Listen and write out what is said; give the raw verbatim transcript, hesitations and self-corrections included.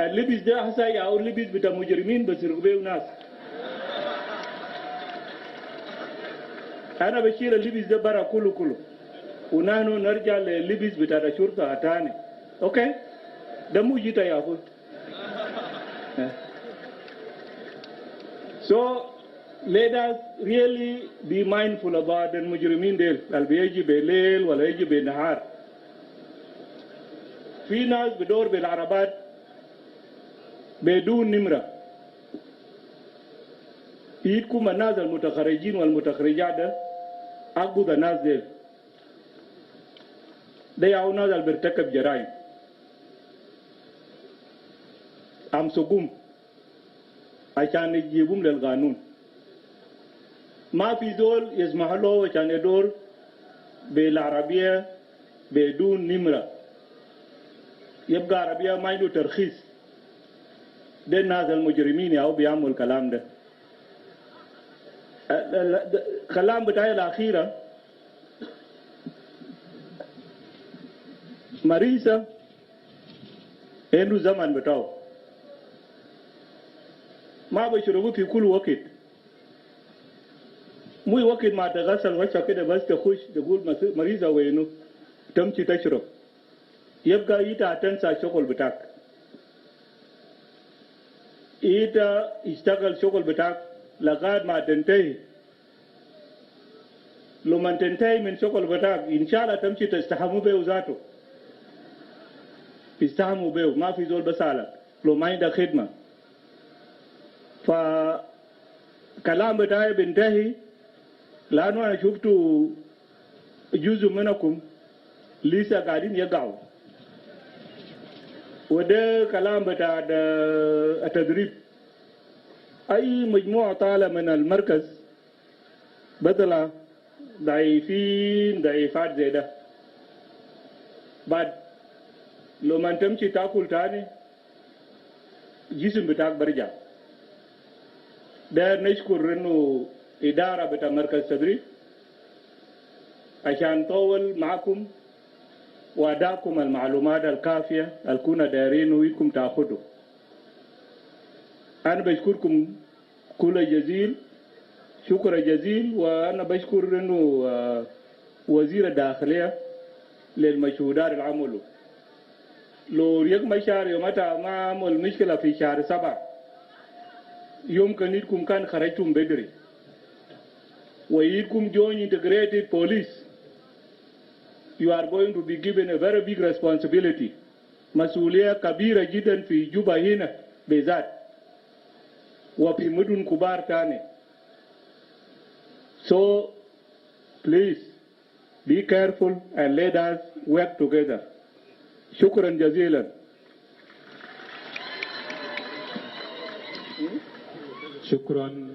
اللبس ده هسه ياهو لبس بتاع مجرمين بسرقوا بيه ناس. أنا بشيل اللبس ده برا كله كله. ونحن نرجع للبس بتاع الشرطة تاني. أوكي؟ ده مو جيتا يا أخوي. So, let us really be mindful about المجرمين ديل، اللي بيجي بالليل ولا يجي بالنهار. في ناس بدور بالعربات بدون نمرة. إيدكم الناس المتخرجين والمتخرجات ده، أقبض الناس ديل. ده ياهو ناس اللي بيرتكب جرائم. أمسكوهم عشان نجيبوهم للقانون. ما في زول يسمح له عشان يدور بالعربية بدون نمرة. يبقى عربية ما عنده ترخيص. ده الناس المجرمين ياهو بيعملوا الكلام ده. ال-، ال-، د-، كلام بتاعي الأخيرة، مريسة عنده زمن بتاعه. ما بشربوا في كل وقت. مو وقت ما تغسل وشك كده بس تخش تقول مس-، مريسة وينه؟ تمشي تشرب. يبقى إنت تنسى شغل بتاعك. إنت اشتغل شغل بتاعك لغاية ما تنتهي. لما تنتهي من شغل بتاعك، إن شاء الله تمشي تستحموا بيه ذاته. تستحموا بيه، ما في زول بسألك. لو ما عندك خدمة. فكلام بتاعي بنتهي، لأنه أنا شفت جزء منكم لسه قاعدين يقعوا. وده كلام بتاع ده التدريب. أي مجموعة طالع من المركز بطلع ضعيفين، ضعيفات زي ده. بعد لما تمشي تاكل تاني، جسم بتاعك برجع. داير نشكر إنه إدارة بتاع مركز تدريب عشان طول معكم وأداكم المعلومات الكافية اللي كنا دايرين إنكم تاخدوا. أنا بشكركم كل جزيل، شكر جزيل. وأنا بشكر إنه، آه، وزير الداخلية للمجهودات اللي عمله. لو ريك مشار يومتها ما عمل مشكلة في شهر سبعة، يمكن إنكم كان خرجتم بدري. وإنكم join integrated police, you are going to be given a very big responsibility. مسؤولية كبيرة جدا في جوبا هنا بالذات، وفي مدن كبار تاني. So, please, be careful and let us work together. شكرا جزيلا. شكرا.